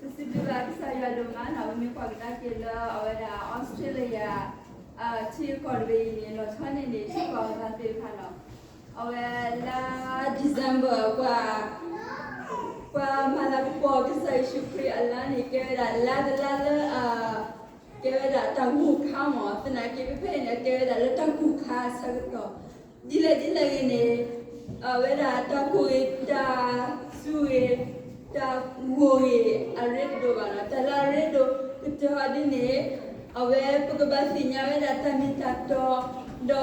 ပစံးဘျုးဘၣ်ကစၢ်ယွၤဒိၣ်မးနီၤ, ပမ့ၢ်ကွၢ်ကဒါက့ၤလၢအဝဲဒၣ် Australia ထံကီၢ်တဘ့ၣ်အံၤန့ၣ် လီၤဆီန့ၢ်န့ၣ် ထံကီၢ်အဂၤသ့ၣ်တဖၣ်နီၤ, အဝဲလါ December ပှၤ ပှၤမၤလၤကပီၤကစၢ်ယ့ၣ်ၡူးခရံာ်အလါန့ၣ် ကဲဝဲဒၣ်လါတလါလၢအ ကဲဝဲဒၣ်တၢ်ဂိၢ်ခါမး, သနာ်က့ဖဲဖဲအံၤန့ၣ် ကဲဝဲဒၣ်လၢတၢ်ဂိၢ်ခါအဆၢကတီၢ်, ဒ်လဲၣ်ဒ်လဲၣ်ဂ့ၤန့ၣ် အဝဲဒၣ်တၢ်ကိၢ်ဂ့ၤ တၢ်စူၤဂ့ၤ တၢ်ဂိၢ်ဂ့ၤ အရ့တဒိၣ်ဘၣ်နီၤ, တၢ်လၢအရ့ဒိၣ်ကတၢၢ်ဒ်န့ၣ် အဝဲပကဘၣ်သ့ၣ်ညါဝဲဒၣ်တၢ်မ့ၢ်တၢ်တီ ဒီး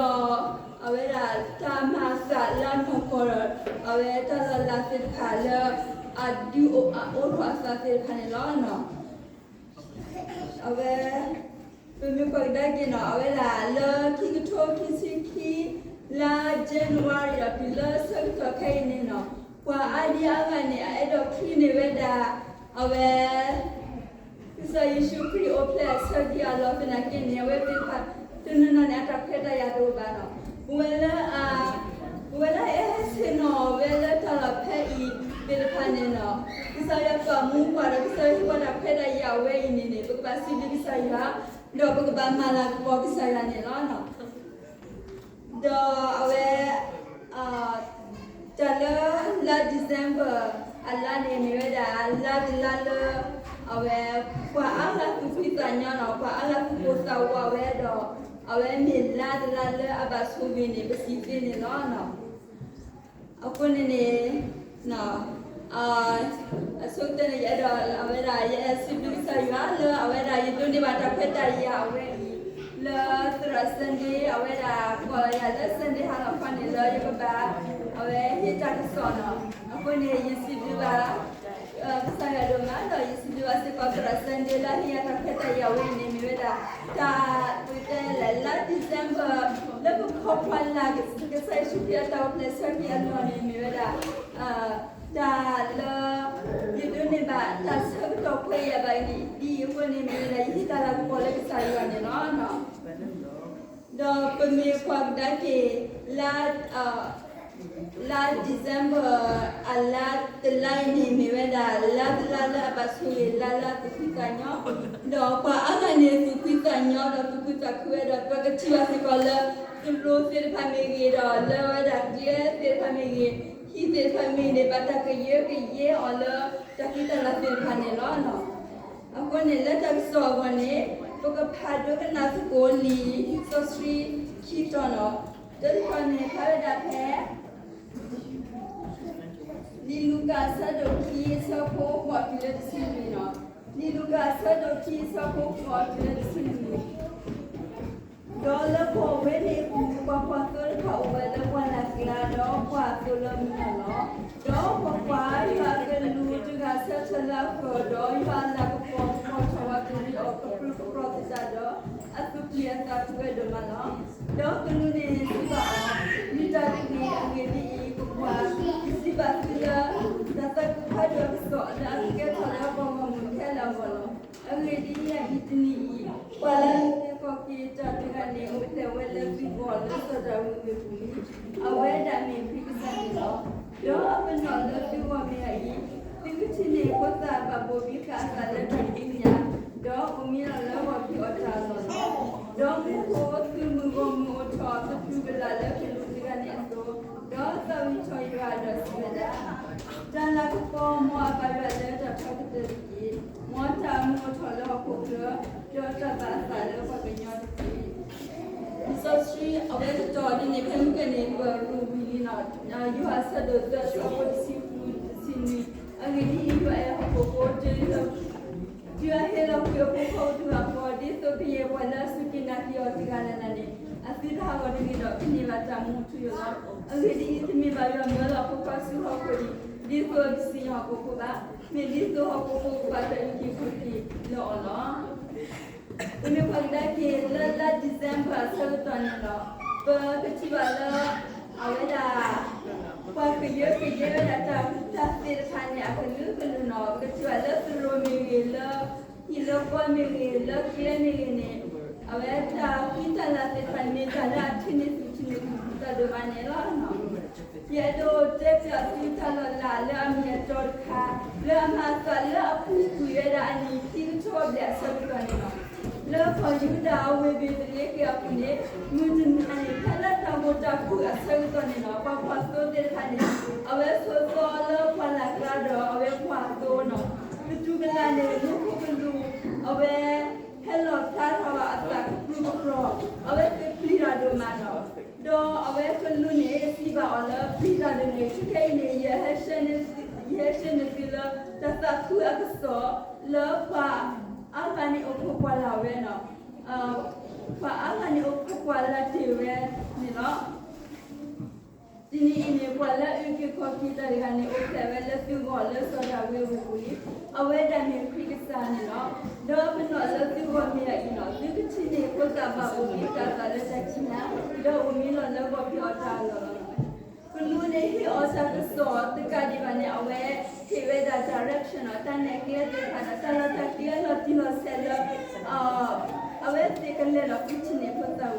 အဝဲဒၣ်တၢ်မၤအသးလၢအနီၢ်ကီၢ်ဒီး အဝဲတၢ်လီၤလးသ့ၣ်တဖၣ်လၢအဒုးအိၣ်အအိးထီၣ်အသးသ့ၣ်တဖၣ်န့ၣ်လီၤနီၤ. အဝဲ ပမ့ၢ်ကွၢ်ကဒါက့ၤနီၤ အဝဲဒၣ်လၢခံကထိခံဆံခံ လါ January ဒီးတုၤလၢဆၢကတီၢ်ခဲအံၤန့ၣ်နီၤ ပှၤအါဒံအါဂၤန့ၣ် အအဲၣ်ဒိးချုးန့ၢ်ဝဲဒၣ် အဝဲ ကစၢ်ယ့ၣ်ၡူးခရံာ်အိၣ်ဖျဲၣ်အဆၢကတီၢ်အလီၢ်သနာ်က့န့ၣ် အဝဲသ့ၣ်တဖၣ်တနီၤနီၤန့ၣ် အတၢ်ခွဲးတၢ်ယာ်တအိၣ်ဘၣ်နီၤ, ပဝဲလၢ ပဝဲလၢအဟဲဆ့ၣ်နီၤဝဲလၢတၢ်လီၢ်ဖဲအံၤသ့ၣ်တဖၣ်န့ၣ်နီၤ, ကစၢ်ယွၤပာ်မူပှၤဒီးကစၢ်ယွၤဟ့ၣ်ပှၤတၢ်ခွဲးတၢ်ယာ်ဝဲအံၤန့ၣ်န့ၣ် ပကဘၣ်စံးဘျုးကစၢ်ယွၤ ဒီးပကဘၣ်မၤလၤကပီၤကစၢ်ယွၤန့ၣ်လီၤ. ဒီးအဝဲ တၢ်လၢလါ December အလါန့ၣ် မ့ၢ်ဝဲဒၣ်လါတလါလၢ အဝဲ ပှၤအါဂၤသူၣ်ဖှံသးညီနီၤ, ပှၤအါဂၤသူၣ်ကိၢ်သးဂီၤဝဲဒီး အဝဲမ့ၢ်လါတလါလၢအဘၣ်ဆိၣ်ဂ့ၤန့ၣ် ပစံးသ့န့ၣ်လီၤ. အဃိန့ၣ်န့ၣ် အဆိကတၢၢ်န့ၣ် ယအဲၣ်ဒိးအဝဲဒၣ် ယအဲၣ်စံးဘျုးကစၢ်ယွၤလၢအဝဲဒၣ် ယဒိးန့ၢ်ဘၣ်တၢ်ခွဲးတၢ်ယာ်အဝဲအံၤ လၢသရၣ် Sunday အဝဲဒၣ်ကိးလီၤယၤလၢ Sunday ဟါလီၤခီန့ၣ် လၢယကဘၣ် အဝဲဟ့ၣ်တၢ်ကစီၣ်နီၤ, အဃိန့ၣ် ယစံးဘျုးဘၣ် ကစၢ်ယွၤဒိၣ်မးဒီး ယစံးဘျုးဘၣ်စ့ၢ်ကီးသရၣ် Sunday လၢဟ့ၣ်ယၤတၢ်ခွဲးတၢ်ယာ်ဝဲအံၤန့ၣ် မ့ၢ်ဝဲဒၣ် တၢ်ပတဲလဲၣ် လါ December လၢပဖီၣ်ဖီၣ်လၢ် ကစၢ်ယ့ၣ်ၡူးခရံာ်အတၢ်အိၣ်ဖျဲၣ်ဆၢကတီၢ်အလီၢ်န့ၣ် မ့ၢ်ဝဲဒၣ် တၢ်လၢ ယဒိးန့ၢ်ဘၣ်တၢ်ဆၢကတီၢ်ခွဲးယာ်ဘၣ်အံၤန့ၣ် ဒ်အံၤအဃိန့ၣ် မ့ၢ်ဝဲဒၣ် ယဟ့ၣ်တၢ်လၤကပီၤလၢကစၢ်ယွၤန့ၣ်လီၤ. ဒီးပမ့ၢ်ကွၢ်ကဒါက့ၤ လါ လါ December အလါတလါအံၤန့ၣ် မ့ၢ်ဝဲဒၣ် လါတလါလၢအဘၣ်ဆိၣ်ဂ့ၤ လါလၢအသူၣ်ဖှံသးညီ, ဒီးပှၤအါဂၤန့ၣ် သူၣ်ဖှံသးညီဒီးသူၣ်ခုသးခုဝဲဒီး ပကထံၣ်ဘၣ်စ့ၢ်ကီးလၢ သရိာ်သ့ၣ်တဖၣ်မ့ၢ်ဂ့ၤ ဒီးလၢဝဲဒၣ်ကျဲသ့ၣ်တဖၣ်မ့ၢ်ဂ့ၤ ဟံၣ်သ့ၣ်တဖၣ်မ့ၢ်ဂ့ၤန့ၣ် ဘၣ်တၢ်ကယၢကယဲအီၤလၢတၢ်ဃံတၢ်လၤသ့ၣ်တဖၣ်န့ၣ်လီၤ. အဃိန့ၣ် လၢတၢ်ကစီၣ်အဂီၢ်န့ၣ် ပကဖးဒိကနၣ်သကိးလံာ်စီဆှံခံတီၤနီၤ, တၢတတီၤန့ၣ် ဖးဝဲဒၣ်ဖဲ လံာ်လူၤကၣ်အဆၢဒိၣ်ခံအဆၢဖိဃိးတုၤလၢတဆံလွံၢ်နီၤ, လံာ်လူၤကၣ်အဆၢဒိၣ်ခံအဆၢဖိဃိးတုၤလၢတဆံလွံၢ် ဒီးလၢပှၢ်ဝဲန့ၣ်အပူၤ ပှၤကွၢ်သိတဖၣ်အိၣ်ဝဲလၢပှၢ်လၢ်ကျါ ဒီးပှၢ်သိလၢမုၢ်နၤလီၤ. ဒီးကွၢ်ကွၢ်, ယွၤအကလူးတဂၤဆၢထၢၣ်လၢအဃၢၤ, ဒီးယွၤအလၤကပီၤကဖီထီၣ်ဝဲကလူးအီၤကပြုၢ်ကပြီၢ်သတးဒီး, အသူၣ်ပျံၤအသးဖုးဝဲဒိၣ်မးလီၤ. ဒီးကလူးန့ၣ်စံးဘၣ်အီၤ, မ့ၢ်တၢ်ဂ့ၢ်မ့ၢ်အဂ့ၢ်ဒ်အံၤ, ကွၢ်ကွၢ်, ယစံးဘၣ်သုလၢ တၢ်သးခုဖးဒိၣ်အကစီၣ်လၢအကကဲထီၣ်လၢပှၤဂီၢ်မုၢ်ခဲလၢာ်အဂီၢ်လီၤ. အဂ့ၢ်ဒ်အံၤ, အနံၤတနံၤအံၤ, ပှၤလၢအလဲၤခီၣ်က့ၤတၢ်တဂၤန့ၣ် အိၣ်ဖျဲၣ်ဝဲလၢသုဂီၢ်လၢစီၤဒၤဝံးအပူၤလံ. အဝဲဒၣ်မ့ၢ်ခရံာ်ကစၢ်န့ၣ်လီၤ. ဒီးအပနီၣ်လၢသုဂီၢ်မ့ၢ်အအံၤ, သုကထံၣ်န့ၢ်ဖိသၣ်ဘၣ်ဘိၣ်ဘံဃာ်အသးလၢတၢ်ဒုးညၣ်, ဒီးအိၣ်မံလီၤလၢဂီၤဖံးအီၣ်တၢ်အလီၢ်လီၤ. ဒီးမူခိၣ်သုးမုၢ်ဂီၢ်မုၢ်အိၣ်ထီၣ် သတူၢ်ကလာ်လၢကလူးတဂၤန့ၣ်အသိး, ဒီးသးဝံၣ်ထီၣ်ယွၤဒီးစံးဝဲဒၣ်, တၢ်လၤကပီၤ မ်အဘၣ်ယွၤလၢတၢ်ထီကတၢၢ်တက့ၢ်. မ်တၢ်မူအိၣ်ထီၣ်လၢဟီၣ်ခိၣ်ချၢ, ဒီးတၢ်ဘၣ်အသးလၢပှၤကညီတက့ၢ်. လံာ်စီဆှံအဝဲတတီၤဒ်န့ၣ် ဖဲမုၢ်ကနံၤပူၤဝံၤလံနီၤ, ယိၤဟၣ်အဆၢဒိၣ်သၢ အဆၢဖိတဆံဃု တဆံနွံ, အဂ့ၢ်ဒ်အံၤ, ယွၤအဲၣ်ဟီၣ်ခိၣ်ဖိတုၤ တုၤအဟ့ၣ်လီၤကွံာ်အဖိခွါအိၣ်တဂၤဃီ, ဒ်သိးကယဲၢ်ပှၤလၢအစူၢ်က့ၤနာ်က့ၤအီၤတဂၤလၢ်လၢ်န့ၣ်, အသုတဟးဂီၤတဂ့ၤဒီး ကန့ၢ်ဘၣ်တၢ်မူအထူအယိာ်လီၤ. အဂ့ၢ်ဒ်အံၤ, တမ့ၢ်ဘၣ်ယွၤမၢလီၤအဖိခွါဆူဟီၣ်ခိၣ်အံၤ, ဒ်သိးအကစံၣ်ညီၣ်ဟီၣ်ခိၣ်ဖိဘၣ်, မ့ၢ်ဒ်သိးဟီၣ်ခိၣ်ဖိကဘၣ်တၢ်အုၣ်က့ၤခီၣ်က့ၤလၢအီၤလီၤ. ပမ့ၢ်ကွၢ်ကဒါက့ၤလၢလါ December အဆၢကတီၢ်န့ၣ်လီၤ, ပကထံၣ်ဘၣ်လၢ အဝဲဒၣ် ပှၤကယၢကယဲဝဲဒၣ်တၢ်သ့ၣ်တဖၣ်န့ၣ် အကလုာ်ကလုာ်နီၤ, ပကထံၣ်ဘၣ်လၢသရိာ်မ့ၢ်ဂ့ၤ, လၢဟံၣ်လၢဃီမ့ၢ်ဂ့ၤ, လၢကျဲမ့ၢ်ဂ့ၤန့ၣ်, အဝဲတၢ်ဃံတၢ်လၤသ့ၣ်တဖၣ်န့ၣ် မ့ၢ်တၢ်လၢအထံၣ်န့ၢ်သူၣ်ထံၣ်န့ၢ်သးဒိၣ်မးန့ၣ်လီၤ. ယအဲၣ်ဒိးတဲပၠးသုတၢ်လီၤလးလၢအ မၤသးလၢအပူၤကွံာ်ဝဲဒၣ်အနံၣ်ခံကထိဘျဲၣ်အဆၢကတီၢ်န့ၣ်လီၤ. လၢကီၢ်ယူဒၤအဝ့ၢ်ဘ့းသလ့ဃ့ၣ်အပူၤန့ၣ် မုၢ်တနၤန့ၣ် ဖဲလၢတၢ်ဂိၢ်တၢ်ဖှီၣ်အဆၢကတီၢ်န့ၣ်လီၤ, ပှၤဖှီၣ်သိသ့ၣ်တဖၣ်န့ၣ် အဝဲဆိးသီလၢပှၢ်လၢ်ကျါဒီးအဝဲကွၢ်သိနီၤ, ကတူၤကလာ်န့ၣ် မူခိၣ်ကလူး အဝဲ ဟဲလီၤဖျါထီၣ်အသးကပြုၢ်ကပြီၤ, အဝဲသ့ၣ်ပျံၤတၢ်ဒိၣ်မးနီၤ, ဒီးအဝဲကလူးန့ၣ် စံးဘၣ်အီၤလၢ ပျံၤတၢ်ဒိၣ်န့ၣ် ခဲခဲအံၤန့ၣ် ယဟဲ ယဟဲဆှၢနသုလၢ တၢ်သးခုအကစီၣ် လၢပှၤအါဂၤန့ၣ်အိၣ်ခိးကွၢ်လၢ်ဝဲနီၤ, ပှၤအါဂၤန့ၣ်အိၣ်ခိးကွၢ်လၢ်တ့ၢ်ဝဲန့ၣ်လီၤ. တနံၤအံၤန့ၣ် ပှၤလၢအအုၣ်က့ၤခီၣ်က့ၤတၢ်တဂၤန့ၣ် အိၣ်ဖျဲၣ်ဝဲလၢသုဂီၢ်လၢစီၤဒၤဝံးအဝ့ၢ်ပူၤလံ, အဝဲဒၣ်မ့ၢ်ခရံာ်ကစၢ်န့ၣ်လီၤ. ဒီးပနီၣ်လၢသုဂီၢ်မ့ၢ်အအံၤနီၤ, သုကထံၣ်န့ၢ်ဖိသၣ်ဘၣ်အိၣ်မံတၢ်သၣ်လၢတၢ်ခံးနၤ, ဒီးအိၣ်မံလီၤလၢဂီၤဖံးအီၤတၢ်အလီၢ်လီၤ. ကလူးန့ၣ်ဟ့ၣ်အီၤတၢ်ကစီၣ်တကးဒံးဘၣ်န့ၣ် အဝဲဟ့ၣ်ဝဲဒၣ် direction နီၤ, တၢ်နဲၣ်ကျဲသ့ၣ်တဖၣ်ဒီး တၢ်လီၢ်တၢ်ကျဲလီၤတံၢ်လီၤဆဲးလၢ အဝဲသ့ၣ်ကလဲၤဒီးသုထံၣ်န့ၢ်ဖိသၣ်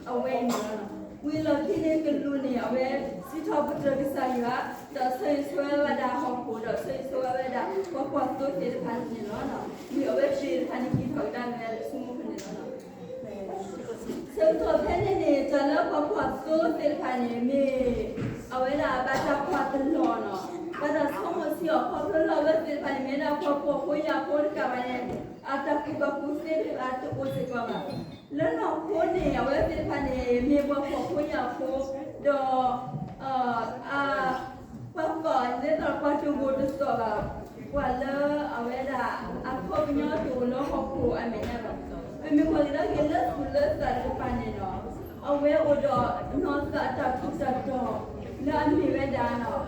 အဝဲအံၤန့ၣ်လီၤ. ဝံၤလီၢ်ခံန့ၣ် ကလူးန့ၣ် အဝဲစံးထီၣ်ပတြၢၤကစၢ်ယွၤ, ဒီးဆၢဂ့ၤဆၢဝါဝဲဒၣ်ဟီၣ်ခိၣ်, ဒီးဆၢဂ့ၤဆၢဝါဝဲဒၣ်ပှၤဖှီၣ်သိသ့ၣ်တဖၣ်န့ၣ်လီၤ. ဝံၤအဝဲသ့ၣ်တဖၣ်န့ၣ် က့ၤထီၣ်ကဒါက့ၤဝဲလၢဆိကမိၣ်ဖဲန့ၣ်လီၤ. ဆၢကတီၢ်ဖဲန့ၣ်န့ၣ် တၢ်လၢပှၤဖှီၣ်သိသ့ၣ်တဖၣ်န့ၣ် မ့ၢ်အဝဲဒၣ်ဘၣ်တၢ်ကွၢ်တလီၤနီၤ, ဘၣ်တၢ်ဆိကမိၣ်ဆံးအီၤ ခီဖျိလၢအဝဲသ့ၣ်တဖၣ်န့ၣ် မ့ၢ်ဒၣ်ပှၤဖှီၣ်ဖိယာ်ဖိတကးဘၣ်န့ၣ် အတၢ်ကူၣ်ဘၣ်ကူၣ်သ့တဂၤတအိၣ်စ့ၢ်ကီးဘၣ်. လၢနီၢ်ခိန့ၣ် အဝဲသ့ၣ်တဖၣ်န့ၣ် မ့ၢ်ပှၤဖှီၣ်ဖိယာ်ဖိ, ဒီး အ ပှၤသီၣ်လၢပှၤတဂိာ်တသီၣ်ဘၣ်, ပှၤလၢအဝဲဒၣ်အခီပညီတအိၣ်လၢဟီၣ်ခိၣ်အမဲာ်ညါဘၣ်. ပမ့ၢ်ကွၢ်ကဒါက့ၤလၢသူၣ်လၢသးတကပၤန့ၣ်နီၤ, အဝဲအိၣ်ဒီးနီၢ်သးတၢ်ထူးတၢ်တီၤ လၢအမ့ၢ်ဝဲဒၣ် တၢ်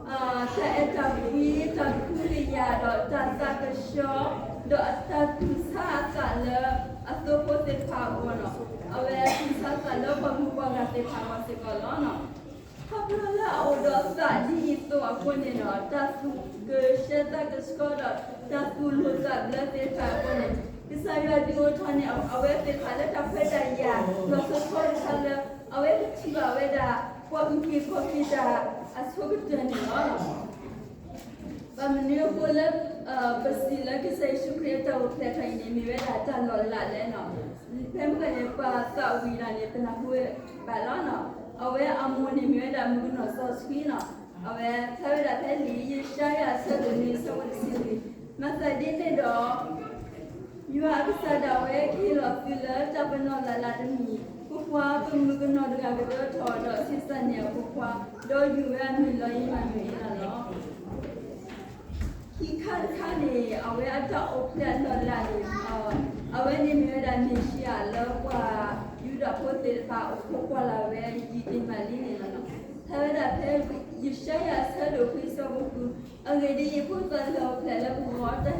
အဲၣ်တၢ်ကွံ, တၢ်ကဟုကယာ်, ဒီးတၢ်သးကဆှီ, ဒီးတၢ်တူၢ်ဆါအသးလၢအသိဖိသ့ၣ်တဖၣ်အဂီၢ်နီၤ, အဝဲတူၢ်ဆါသးလၢပှၤမုၣ်ပှၤဂၤသ့ၣ်တဖၣ်အဂီၢ်စ့ၢ်ကီးလီၤ. ခီဖျိလၢအအိၣ်ဒီးသးဒ်အံၤအသိးအဃိန့ၣ်ဒီး တၢ်သူၣ်ကဆှဲသးကဆှီဒီး တၢ်သူၣ်လီသးဘျၢသ့ၣ်တဖၣ်အဃိန့ၣ် ကစၢ်ယွၤဒုးအိၣ်ထီၣ်န့ၢ်အဝဲသ့ၣ်တဖၣ်လၢတၢ်ခွဲးတၢ်ယာ် လီၤဆီဆီတခါလၢ အဝဲကထံၣ်ဘၣ်ဝဲဒၣ် ပှၤအုၣ်က့ၤခီၣ်က့ၤတၢ်အဆိကတၢၢ်န့ၣ်လီၤ. ဘၣ်မနုၤအဃိလၢ ပစံးလၢကစၢ်ယ့ၣ်ၡူးခရံာ်အတၢ်အိၣ်ဖျဲၣ်ထီၣ်အံၤန့ၣ် မ့ၢ်ဝဲဒၣ်တၢ်လီၤလးလဲၣ်နီၤ. ဖဲမုၢ်ဂီၤန့ၣ် ပှၤသးဝံၣ်တၢ်န့ၣ် ပနၢ်ဟူဘၣ်လီၤနီၤ. အဝဲအမိၢ်န့ၣ်မ့ၢ်ဝဲဒၣ်မုၣ်ကနီၤစီဆှံနီၤ. အဝဲဖျါဝဲဒၣ်ဖဲလံာ်ယၡါယၤအဆၢဒိၣ်နွံအဆၢဖိတဆံလွံၢ်, မၤသးဒ်န့ၣ်ဒီး ယွၤအကစၢ်ဒၣ်ဝဲကဟ့ၣ်လီၤသုလၢတၢ်ပနီၣ်လၢ်လၢ်တမံၤ, ကွၢ်ကွၢ်, ပမုၣ်ကနီၤတဂၤကဒၢထီၣ်ဒီးဆံးစၢ်န့ၢ်အဖိခွါ, ဒီးယုၢ်ဝဲအမံၤလၢယမၤနူၤအ့လးလီၤ. ခံခါတခါန့ၣ် အဝဲအတၢ်အိၣ်ဖျဲၣ်အလီၢ်လးန့ၣ် အဝဲန့ၣ်မ့ၢ်ဝဲဒၣ်မ့ၣ်ၡံအၤလၢပှၤယူဒၤဖိသ့ၣ်တဖၣ် အိၣ်ခိးကွၢ်လၢ်ဝဲယံာ်တ့ၢ်မးလံန့ၣ်လီၤ. ဖဲဝဲဒၣ်ဖဲယၡါယၤအဆၢဒိၣ်ခွံအဆၢဖိဃု, အဂ့ၢ်ဒ်အံၤ, ဖိသၣ်လၢအအိၣ်ဖျဲၣ်လၢပဂီၢ် တၢ်ဟ့ၣ်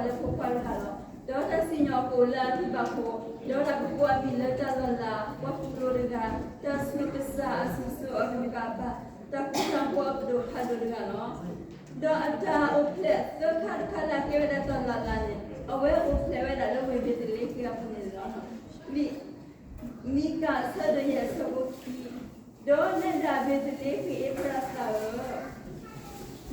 လီၤပှၤလၢဖိခွါတဂၤလီၤ. ဒီးတၢ်စံၣ်ညီၣ်ကအိၣ်လၢအဂံၢ်ဘါဃိ, ဒီးတၢ်ကကိးအမံၤလၢတၢ်လီၤလး, ပှၤဃူလိာ်တဂၤ, တၢ်ဆိၣ်ကစၢ်အစုစိၤအကလုၢ်ကဘၣ်, တၢ်ဃူတၢ်ဖိးအပဒိၣ်ဖးဒိၣ်တဂၤလီၤ. ဒီးအတၢ်အိၣ်ဖျဲၣ်သၢခါတခါလၢအကဲဝဲဒၣ်တၢ်လီၤလးန့ၣ် အဝဲအိၣ်ဖျဲၣ်ဝဲဒၣ်လၢဝ့ၢ်ဘ့းသလ့ဃ့ၣ်အပူၤန့ၣ်လီၤ. မံ, မံကၤအဆၢဒိၣ်ယဲၢ်အဆၢဖိခံ, ဒီးနဲဒၣ်ဘ့းသလ့ဃ့ၣ်အ့ဖရးသးဧၢ,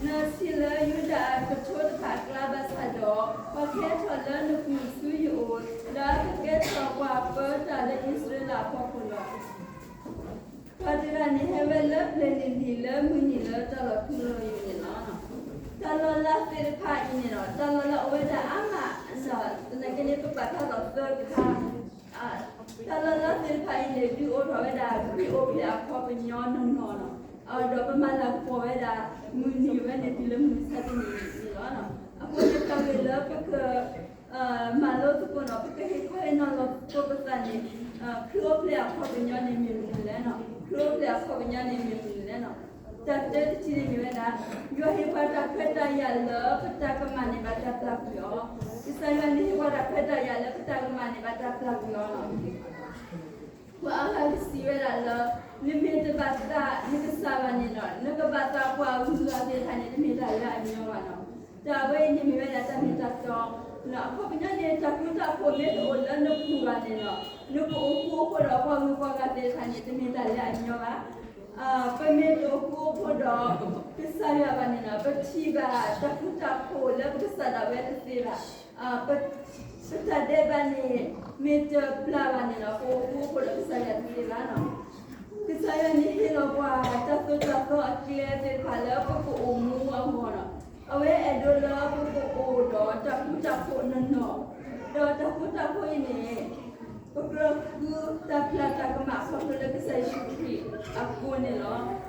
နထံၣ်လၢယူဒၤအကထိတဖၣ်အကျါဘၣ်ဆၣ်ဒီး, ပှၤကဲထီၣ်လၢနပူၤဆူယအိၣ်, လၢအကကဲထီၣ်ပှၤပၢတၢ်လၢအံၣ်စရ့လးအဖီခိၣ်လီၤ. ပှၤတဂၤန့ၣ်ဟဲဝဲလၢပျၢၤနံၤလံၤလၢမုၢ်နံၤလၢတၢ်လီၤထူလီၤယိာ်န့ၣ်လီၤ. တၢ်လီၤလးသ့ၣ်တဖၣ်အံၤန့ၣ်ဒီး တၢ်လီၤလးအိၣ်ဝဲဒၣ်အါမး, သနာ်က့န့ၣ် ပပာ်ဖျါထီၣ်သၢခါ, တၢ်လီၤလးသ့ၣ်တဖၣ်အံၤန့ၣ် ဒုးအိၣ်ထီၣ်ဝဲဒၣ်ခရံာ်အိၣ်ဖျဲၣ်အခီပညီနီၢ်နီၢ်, ဒီးပမၤလၤကပီၤဝဲဒၣ် မုၢ်နံၤဝဲန့ၣ်တုၤလၢမုၢ်ဆါတနံၤန့ၣ်လီၤ. အဃိန့ၣ် တၢ်ဂ့ၢ်လၢပက မၤလိသကိးဒီး ပကဟ့ၣ်ခီဟ့ၣ်နီၤလီၤသကိးပသးန့ၣ်, ခရံာ်အိၣ်ဖျဲၣ်အခီပညီန့ၣ်မ့ၢ်မနုၤလဲၣ်, ခရံာ်အိၣ်ဖျဲၣ်အခီပညီန့ၣ်မ့ၢ်မနုၤလဲၣ်. တၢ်တၢတထံၣ်န့ၣ်မ့ၢ်ဝဲဒၣ် ယွၤဟ့ၣ်ပှၤတၢ်ခွဲးတၢ်ယာ်လၢပတၢ်ကမၣ်န့ၣ်ဘၣ်တၢ်ပျၢ်ကွံာ်အီၤ, ကစၢ်ယွၤန့ၣ်ဟ့ၣ်ပှၤတၢ်ခွဲးတၢ်ယာ်လၢပတၢ်ကမၣ်န့ၣ်ဘၣ်တၢ်ပျၢ်ကွံာ်အီၤလီၤ. ပှၤအါဂၤကစံးဝဲဒၣ်လၢ နမ့ၢ်တဘၣ်သးနကစၢ်ဘၣ်န့ၣ်ဒီး နကဘၣ်သးပှၤအဂုၤအဂၤသ့ၣ်တဖၣ်န့ၣ် တမ့ၢ်တၢ်လၢအညီဘၣ်နီၤ. တၢ်အဝဲအံၤန့ၣ်မ့ၢ်ဝဲဒၣ်တၢ်မ့ၢ်တၢ်တီ, အခီပညီန့ၣ် တၢ်ဃူတၢ်ဖိးမ့ၢ်တအိၣ်လၢနပူၤဘၣ်န့ၣ်ဒီး နကအိၣ်ဃူအိၣ်ဖိးဒီးပှၤဂုၤပှၤဂၤသ့ၣ်တဖၣ်န့ၣ် တမ့ၢ်တၢ်လၢအညီဘၣ်. ပမ့ၢ်တအိၣ်ဃူအိၣ်ဖိးဒီး ကစၢ်ယွၤဘၣ်န့ၣ်လီၤ, ပထံၣ်ဘၣ်တၢ်ဃူတၢ်ဖိးလၢပကစၢ်ဒၣ်ဝဲတသ့ဘၣ်. ပ, ပတၢ်ဒဲးဘးန့ၣ် မ့ၢ်တပျၢ်ဘၣ်န့ၣ်လီၤ, ပအိၣ်ဃူအိၣ်ဖိးဒီးကစၢ်ယွၤတသ့ဘၣ်လီၤ. ကစၢ်ယွၤန့ၣ်ဟ့ၣ်လီၤပှၤတၢ်သိၣ်တၢ်သီအကျဲသ့ၣ်တဖၣ်လၢပကအိၣ်မူအဂီၢ်လီၤ. အဝဲအဲၣ်ဒိးလၢပကအိၣ်ဒီးတၢ်ဃူတၢ်ဖိးနီၢ်နီၢ်, ဒီးတၢ်ဃူတၢ်ဖိးအံၤန့ၣ် ပကြၢးဃုတၢ်ပျၢ်တၢ်ကမၣ်ခီဖျိလၢကစၢ်ယ့ၣ်ၡူးခရံာ်အဃိန့ၣ်လီၤ.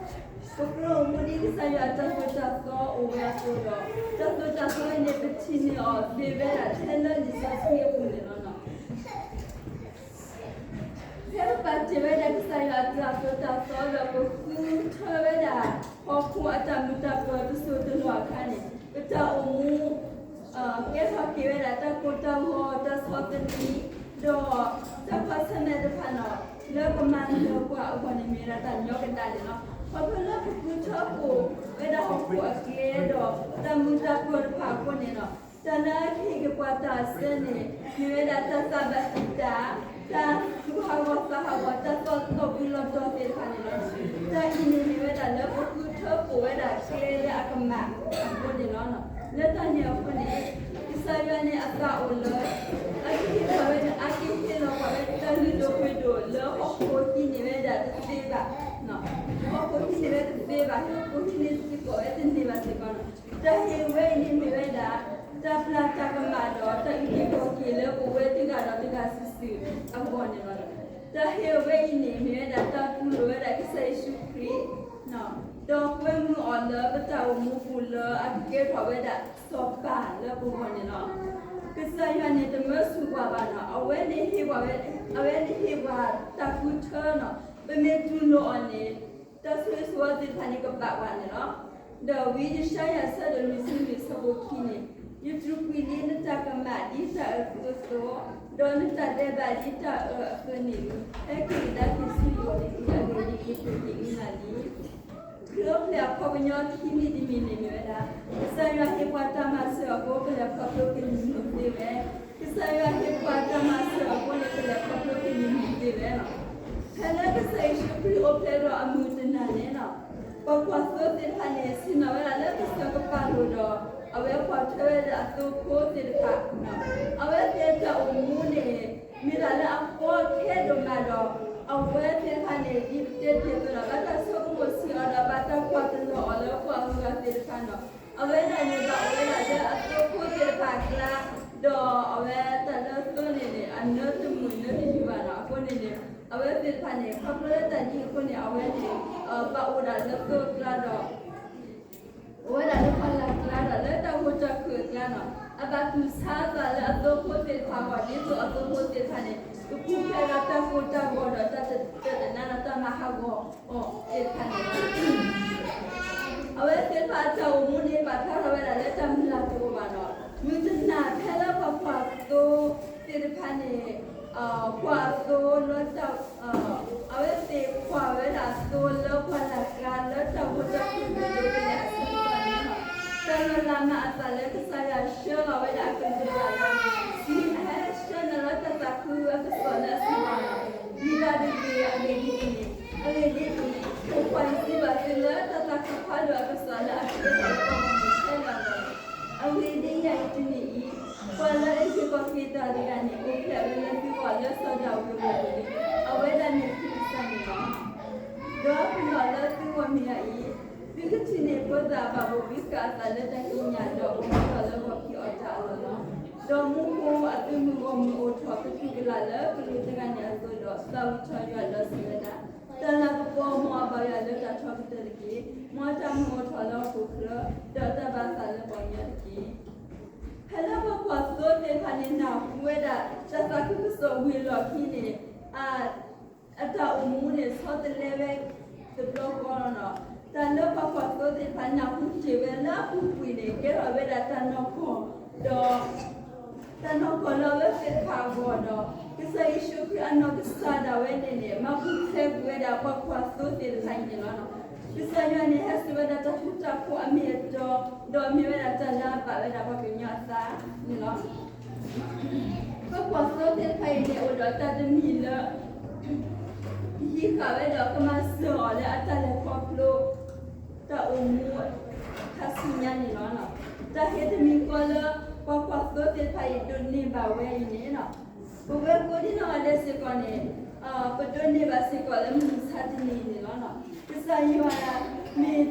ပကြၢးအိၣ်မူဒ်ကစၢ်ယွၤအတၢ်သိၣ်တၢ်သီအိၣ်ဝဲအသိးဒီး တၢ်သိၣ်တၢ်သီအံၤန့ၣ် ပထံၣ်န့ၢ်အီၤသ့ဝဲဒၣ်ထဲလၢလံာ်စီဆှံအပူၤန့ၣ်လီၤ. ဖဲပပာ်တ့ၢ်ဝဲဒၣ်ကစၢ်ယွၤအတၢ်သိၣ်တၢ်သီဒီး ပဃုထၢဝဲဒၣ် ဟီၣ်ခိၣ်အတၢ်မုာ်တၢ်ပၢၤတစိၢ်တလီၢ်အခါန့ၣ် ပတၢ်အိၣ်မူ ကဲထီၣ်က့ၤဝဲဒၣ်တၢ်ကိၢ်တၢ်ဂီၤ တၢ်ဆီၣ်သနံး ဒီးတၢ်ကွၢ်ဆၢၣ်မဲာ်တဖၣ်န့ၣ် လၢကမၤနၢၤပှၤအဂီၢ်န့ၣ် မ့ၢ်ဝဲဒၣ်တၢ်ညီကဒၣ်န့ၣ်လီၤ. ခီဖျိလၢပဃုထၢပိာ်ဝဲဒၣ်ဟီၣ်ခိၣ်အကျဲဒီး တၢ်မုာ်တၢ်ပၢၤတဖၣ်အဃိန့ၣ်လီၤ. တၢ်လၢအကဟ့ၣ်က့ၤပှၤတၢ်အစၢန့ၣ် မ့ၢ်ဝဲဒၣ်တၢ်သးဘၣ်တံာ်တာ်, တၢ်သူၣ်ဟးဂီၤသးဟးဂီၤ, တၢ်သီၣ်သီၣ်ဘုလီၤတီၤသ့ၣ်တဖၣ်န့ၣ်လီၤ. တၢ်အံၤန့ၣ်မ့ၢ်ဝဲဒၣ်လၢပဃုထၢပိာ်ဝဲဒၣ်ကျဲလၢအကမၣ်အဃိန့ၣ်လီၤ. လၢတၢ်န့ၣ်အဃိန့ၣ် ကစၢ်ယွၤန့ၣ်အသးအိၣ်လၢ အကဟ့ၣ်ပှၤဝဲဒၣ် အကဟ့ၣ်လီၤပှၤဝဲဒၣ်တၢ်လုၢ်ဒိၣ်ပှ့ၤဒိၣ်လၢဟီၣ်ခိၣ်ဟံးန့ၢ်ဝဲဒၣ်တသ့ဘၣ်, ဟီၣ်ခိၣ်ဟံးန့ၢ်ဝဲတသ့ဘၣ်, ဟီၣ်ခိၣ်ဟံးန့ၢ်စ့ၢ်ကီးဝဲတန့ၢ်ဘၣ်စ့ၢ်ကီးန့ၣ် တၢ်ဟ့ၣ်ဝဲအံၤန့ၣ်မ့ၢ်ဝဲဒၣ် တၢ်ပျၢ်တၢ်ကမၣ်ဒီး တၢ်အုၣ်က့ၤခီၣ်က့ၤလၢပဝဲတဂၤဒီးတဂၤစုာ်စုာ်အဂီၢ်န့ၣ်လီၤ. တၢ်ဟ့ၣ်ဝဲအံၤန့ၣ် မ့ၢ်ဝဲဒၣ်တၢ်တူၢ်လိာ်ဝဲဒၣ်ကစၢ်ယ့ၣ်ၡူးခရံာ် ဒီးကွဲမုာ်အီၤလၢပတၢ်အိၣ်မူပူၤလၢအကကဲထီၣ်ဝဲဒၣ်စီၤပၤလၢပဂီၢ်န့ၣ်လီၤ. ကစၢ်ယွၤန့ၣ်တမၢဆူၣ်ပှၤဘၣ်န့ၣ် အဝဲန့ၣ်ဟ့ၣ်ပှၤဝဲ, အဝဲန့ၣ်ဟ့ၣ်ပှၤတၢ်ဃုထၢန့ၣ် ပမ့ၢ်တူၢ်လိာ်အီၤန့ၣ် တၢ်ဆိၣ်ဂ့ၤဆိၣ်ဝါသ့ၣ်တဖၣ်န့ၣ် ကဘၣ်ပှၤန့ၣ်လီၤ. ဒီးဝံယၡါယၤ ဆၢဒိၣ်လွံၢ်ဆံလွံၢ် ဆၢဖိခံန့ၣ်, ယတြူာ်ကွံာ်လံနတၢ်ကမၣ်ဒ်တၢ်အၢအသိး, ဒီးနတၢ်ဒဲးဘးဒ်တၢ်အၢအသိးန့ၣ်လံ. ဟဲက့ၤကဒါက့ၤဆူယအိၣ်တက့ၢ်, အဂ့ၢ်ဒ်အံၤ, ယပှ့ၤက့ၤနၤလံ. ခရံာ်အိၣ်ဖျဲၣ်အခီပညီခံမံၤတမံၤန့ၣ်မ့ၢ်ဝဲဒၣ် ကစၢ်ယွၤဟ့ၣ်ပှၤတၢ်မၤစၢၤအဃိ ပလဲၤခီဖျိက့ၤမုာ်မုာ်သ့ဝဲ, ကစၢ်ယွၤဟ့ၣ်ပှၤတၢ်မၤစၢၤအဃိန့ၣ် ပလဲၤခီဖျိက့ၤမုာ်မုာ်သ့ဝဲလီၤ. ဖဲလၢကစၢ်ယ့ၣ်ၡူးခရံာ်အိၣ်ဖျဲၣ်ဒီးအမုၢ်တနၤန့ၣ်လီၤ, ပှၤကွၢ်သိသ့ၣ်တဖၣ်န့ၣ် ဆ့ၣ်နီၤဝဲဒၣ်လၢကစၢၢ်ကပၤလိၤဒီး အဝဲကွၢ်ထွဲဝဲဒၣ်အသိဖိသ့ၣ်တဖၣ်, အဝဲသ့ၣ်အတၢ်အိၣ်မူန့ၣ် မ့ၢ်တၢ်လၢအကီခဲဒိၣ်မးဒီး အဝဲသ့ၣ်တဖၣ်န့ၣ် ဒ်ပတဲတ့ၢ်အသိးဒီး ဘၣ်တၢ်ဆိကမိၣ်ဆံးအီၤဒီး ဘၣ်တၢ်ကွၢ်တလီၤအီၤလၢပှၤဂုၤဂၤသ့ၣ်တဖၣ်န့ၣ်လီၤ. အဝဲဒၣ်န့ၣ် ဘၣ်အိၣ်ဝဲဒၣ်လၢအသိဖိသ့ၣ်တဖၣ်အကျါ, ဒီးအဝဲတၢ်လၢသိန့ၣ်န့ၣ် အနၢတမုာ်နၢတယုၢ်ဘၣ်န့ၣ်လီၤ. အဃိန့ၣ်န့ၣ် အဝဲသ့ၣ်တဖၣ်န့ၣ် ခီဖျိလၢတၢ်ဒ်အံၤအဃိန့ၣ် အဝဲန့ၣ် ဘၣ်အိၣ်ဒၣ်လၢသိအကျါဒီး အိၣ်ဝဲဒၣ်လၢပှၢ်လၢ်ကျါဒီး လၢတၢ်ဂိၢ်တၢ်ခုၣ်အကျါန့ၣ်လီၤ. အဘၣ်တူၢ်ဆါအသးလၢအသိဖိသ့ၣ်တဖၣ်အဂီၢ် ဒ်သိးအသိဖိသ့ၣ်တဖၣ်န့ၣ် ကပူၤဖျဲးဒီးတၢ်ကိၢ်တၢ်ဂီၤဒီး တၢ်တတၢာ်တနါဒီးတၢ်မၤဟးဂီၤအီၤသ့ၣ်တဖၣ်န့ၣ်လီၤ. အဝဲသ့ၣ်တဖၣ်အတၢ်အိၣ်မူန့ၣ် ဘၣ်ထွဲထီၣ်ဝဲဒၣ်လၢတၢ်မုၢ်လၢ်တအိၣ်ဘၣ်န့ၣ်လီၤ. မုၢ်တနၤဖဲလၢပှၤကွၢ်သိသ့ၣ်တဖၣ်န့ၣ် ကွၢ်အသိလၢတၢ် အဝဲသ့ၣ်ကွၢ်ဝဲဒၣ်အသိလၢပှၢ်လၢ်ကျါ လၢတၢ်ဂိၢ်တၢ်ခုၣ်ဒိၣ်ဒိၣ်ကလဲာ်အဆၢကတီၢ်န့ၣ်လီၤ. တၢ်လီၤလးမၤအသးလၢကစၢ်ယွၤဆှၢလီၤဝဲဒၣ်အကလုၢ်ဘၣ်လီၤ. ဆံးအဟဲဆှၢနၤလၢတၢ်သးခုအကစီၣ်လၢအဆံးဘၣ်လီၤ. ဒ်ဘၣ်တဂ့ၤအဂ့ၢ်ဒ်အံၤန့ၣ်, အဂ့ၢ်ဒ်အံၤ, ပကွၢ်ယစ့ဘၣ်သုလၢတၢ်သးခုဖးဒိၣ်အကစီၣ်လၢအဃ့ထီၣ်လၢပှၤဂီၢ်မုၢ်ခဲလၢာ်လီၤ. အဂ့ၢ်ဒ်အံၤ, အံၤတနံၤအံၤ, ပှၤလၢအအုၣ်က့ၤခီၣ်က့ၤတၢ်တဂၤန့ၣ် အိၣ်ဖျဲၣ်ဝဲလၢသုဂီၢ်လၢစီၤဒၤဝံးအပူၤလံ. အဝဲဒၣ်န့ၣ်ခရံာ်ကစၢ်န့ၣ်လီၤ. ဒီးပလီၢ်လၢသုဂီၢ်မ့ၢ်အံၤ, သုကထံၣ်န့ၢ်ဖိသၣ်အဘၣ်ဘိၣ်ဘံဃာ်အသးလၢတၢ်ကံးညာ်ဒီးအိၣ်မူထီၣ်လၢဂီၤဖံးအီၣ်တၢ်အလီၢ်လီၤ. ဒီးမူခိၣ်အသုးမုၢ်ဂီၢ်မုၢ်အိၣ်ထီၣ်ကတူၢ်ကလာ်လၢကလူးတဂၤန့ၣ်အသိးဒီး သးဝံၣ်ထီၣ်ယွၤဒီးစံးဝဲဒၣ်, တၢ်လၤကပီၤမ်အဘၣ်ယွၤလၢတၢ်ထီကတၢၢ်တက့ၢ်. မ်အတၢ်မုာ်အိၣ်ထီၣ်လၢဟီၣ်ခိၣ်ချၢ, ဒီးတၢ်ဘၣ်သးလၢပှၤကညီတက့ၢ်. ဖဲလၢပှၤကွၢ်သိသ့ၣ်တဖၣ်န့ၣ် နၢ်ဟူဝဲဒၣ် တၢ်သးခုကစီၣ်ဝံၤအလီၢ်ခံန့ၣ် အတၢ်အိၣ်မူန့ၣ် ဆီတလဲဝဲတဘျီဃီလီၤ. တၢ်လၢပှၤကွၢ်သိသ့ၣ်တဖၣ်နၢ်ဟူတ့ၢ်ဝဲလၢအပူၤကွံာ်န့ၣ် ကဲထီၣ်ဝဲဒၣ်တၢ်နီၢ်ကီၢ်ဒီး တၢ်နီၢ်ကီၢ်လၢအဝဲသ့ၣ်တဖၣ်အဂီၢ်ဒီး ကစၢ်ယ့ၣ်ၡူးခရံာ်အနီၢ်ကစၢ်ဒၣ်ဝဲန့ၣ်န့ၣ် မၤပူၤဖျဲးကွံာ်ဝဲဒၣ်ပှၤကွၢ်သိသ့ၣ်တဖၣ်အံၤန့ၣ်လီၤ. ကစၢ်ယွၤန့ၣ် ဟဲစိာ်ဝဲဒၣ်တၢ်ဃူတၢ်ဖိးအမ့ၢ်အတီ, ဒီးမ့ၢ်ဝဲဒၣ်တၢ်လၢအဘၣ်ဝဲဒၣ်ပှၤကညီအသးန့ၣ်လီၤ. ပှၤကွၢ်သိသ့ၣ်တဖၣ်အံၤန့ၣ် အိၣ်ဒီးတၢ်တမံၤလၢ ဟံးဃာ်ဝဲဒီးကမၤစၢၤအီၤလၢအတၢ်လဲၤခီဖျိ တၢ်အိၣ်မူ ခါဆူညါန့ၣ်လီၤ. တၢ်ဟ့ၣ်တမံၤဃီလၢ ပှၤကွၢ်သိသ့ၣ်တဖၣ်အံၤဒိးန့ၢ်ဘၣ်ဝဲအံၤန့ၣ်လီၤ. ပဝဲကိးဒံနီၢ်ဂၤဒဲးစ့ၢ်ကီးန့ၣ် ပဒိးန့ၢ်ဘၣ်စ့ၢ်ကီးလၢမုၢ်မဆါတနံၤအံၤန့ၣ်လီၤ. ကစၢ်ယွၤမ့ၢ်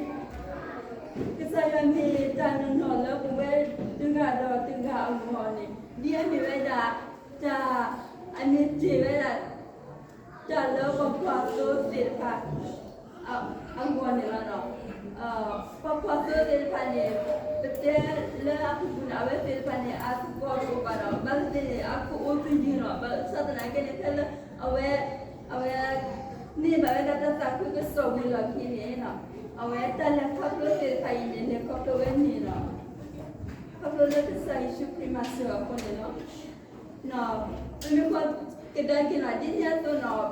ကစၢ်ယွၤမ့ၢ်တၢ်နီၢ်နီၢ်လၢပဝဲတဂၤဒီးတဂၤအဂီၢ်န့ၣ် ဒ်အမ့ၢ်ဝဲဒၣ် တၢ် အမ့ၢ်တ့ၢ်ဝဲဒၣ် တၢ်လၢပှၤကွၢ်သိသ့ၣ်တဖၣ် အဂီၢ်န့ၣ်လီၤ. ပှၤကွၢ်သိသ့ၣ်တဖၣ်န့ၣ် ပတဲလၢအပူၤကွံာ်န့ၣ် အဝဲသ့ၣ်တဖၣ်န့ၣ် အသကိးတအိၣ်ဘၣ်ဒီး ဘၣ်သ့ၣ်သ့ၣ်န့ၣ် အကအိၣ်သယုၢ်လီၤ. ဘၣ်ဆၣ်သနာ်က့န့ၣ် ဖဲလၢ အဝဲ အဝဲ န့ၢ်ဘၣ်ဝဲဒၣ်တၢ်သးခုကစီၣ်ဝံၤလီၢ်ခံန့ၣ် အဝဲတၢ်လဲၤခီဖျိသ့ၣ်တဖၣ်အံၤန့ၣ် လဲၤခီဖျိဝဲန့ၣ်လီၤ. ခီဖျိလၢကစၢ်ယ့ၣ်ၡူးခရံာ်မၤစၢၤအဃိန့ၣ်လီၤ. ပမ့ၢ်ကွၢ်ကဒါက့ၤလီၤ ဒ်န့ၣ်အသိးန့ၣ်